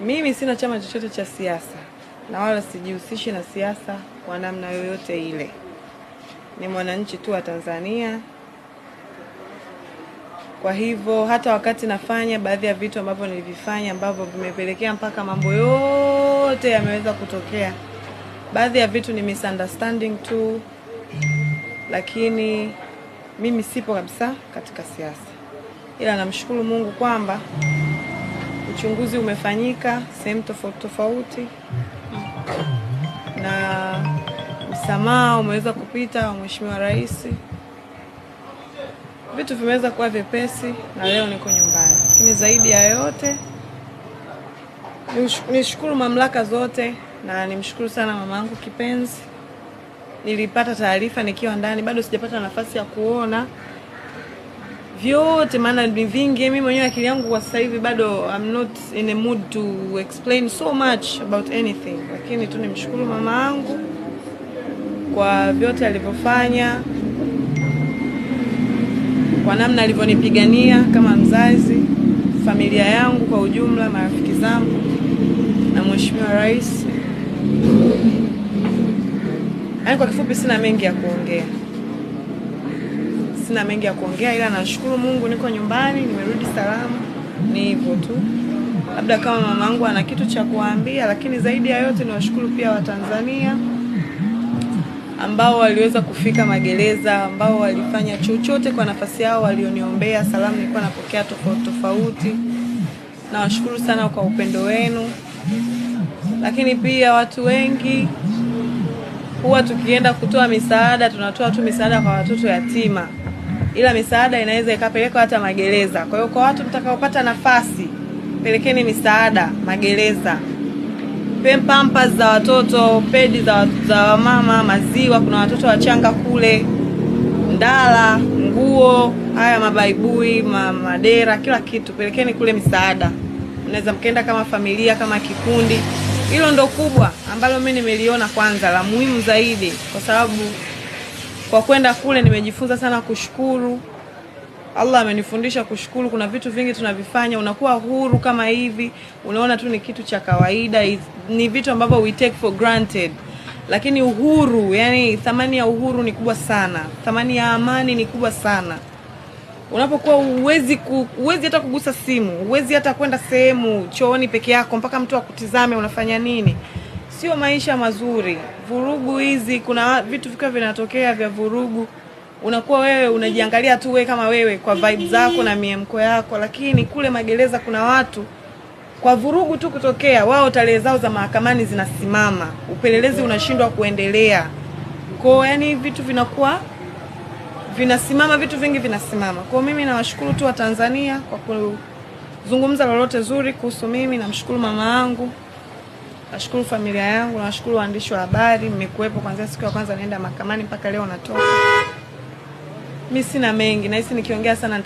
Mimi sina chama chochote cha siasa na wala sijihusishi na siasa kwa namna yoyote ile. Ni mwananchi tu wa Tanzania. Kwa hivyo hata wakati nafanya baadhi ya vitu ambavyo nilivifanya ambavyo vimepelekea mpaka mambo yote yameweza kutokea, baadhi ya vitu ni misunderstanding tu, lakini mimi sipo kabisa katika siasa, ila namshukuru Mungu kwamba uchunguzi umefanyika sehemu tofauti tofauti na msamaha umeweza kupita wa Mheshimiwa Rais, vitu vimeweza kuwa vyepesi na leo niko nyumbani. Lakini zaidi ya yote nishukuru mamlaka zote na nimshukuru sana mamangu kipenzi. Nilipata taarifa nikiwa ndani, bado sijapata nafasi ya kuona vyote, maana ni vingi. Mimi mwenyewe akili yangu kwa sasa hivi bado I'm not in a mood to explain so much about anything, lakini tu nimshukuru mama yangu kwa vyote alivyofanya, kwa namna alivyonipigania kama mzazi, familia yangu kwa ujumla, marafiki zangu na Mheshimiwa Rais. Yaani kwa kifupi sina mengi ya kuongea, sina mengi ya kuongea, ila nashukuru Mungu niko nyumbani, nimerudi salama. Ni hivyo tu, labda kama mamangu ana kitu cha kuambia, lakini zaidi ya yote niwashukuru pia Watanzania ambao waliweza kufika magereza, ambao walifanya chochote kwa nafasi yao, walioniombea. Salamu nilikuwa napokea tofauti tofauti. Nawashukuru sana kwa upendo wenu, lakini pia watu wengi huwa tukienda kutoa misaada tunatoa tu misaada kwa watoto yatima, ila misaada inaweza ikapelekwa hata magereza. Kwa hiyo kwa watu mtakaopata nafasi, pelekeni misaada magereza, pampers za watoto, pedi za wamama, maziwa, kuna watoto wachanga kule, ndala, nguo, haya mabaibui, madera, kila kitu pelekeni kule misaada. Mnaweza mkaenda kama familia, kama kikundi. Hilo ndo kubwa ambalo mimi nimeliona kwanza la muhimu zaidi, kwa sababu kwa kwenda kule nimejifunza sana kushukuru. Allah amenifundisha kushukuru. Kuna vitu vingi tunavifanya, unakuwa huru kama hivi, unaona tu ni kitu cha kawaida, ni vitu ambavyo we take for granted, lakini uhuru, yani thamani ya uhuru ni kubwa sana, thamani ya amani ni kubwa sana. Unapokuwa huwezi hata kugusa simu, huwezi hata kwenda sehemu chooni peke yako mpaka mtu akutizame unafanya nini, sio maisha mazuri. Vurugu hizi, kuna vitu vikiwa vinatokea vya vurugu, unakuwa wewe unajiangalia tu wewe kama wewe kwa vibe zako na miemko yako, lakini kule magereza kuna watu kwa vurugu tu kutokea, wao tarehe zao za mahakamani zinasimama, upelelezi unashindwa kuendelea. Kwa yani vitu vinakuwa vinasimama, vitu vingi vinasimama. Kwa mimi nawashukuru tu Watanzania kwa kuzungumza lolote zuri kuhusu mimi. Namshukuru mama yangu, nashukuru familia yangu, nawashukuru waandishi wa habari, mmekuwepo kuanzia siku ya kwanza naenda mahakamani mpaka leo natoka. Mi sina mengi, nahisi nikiongea sana.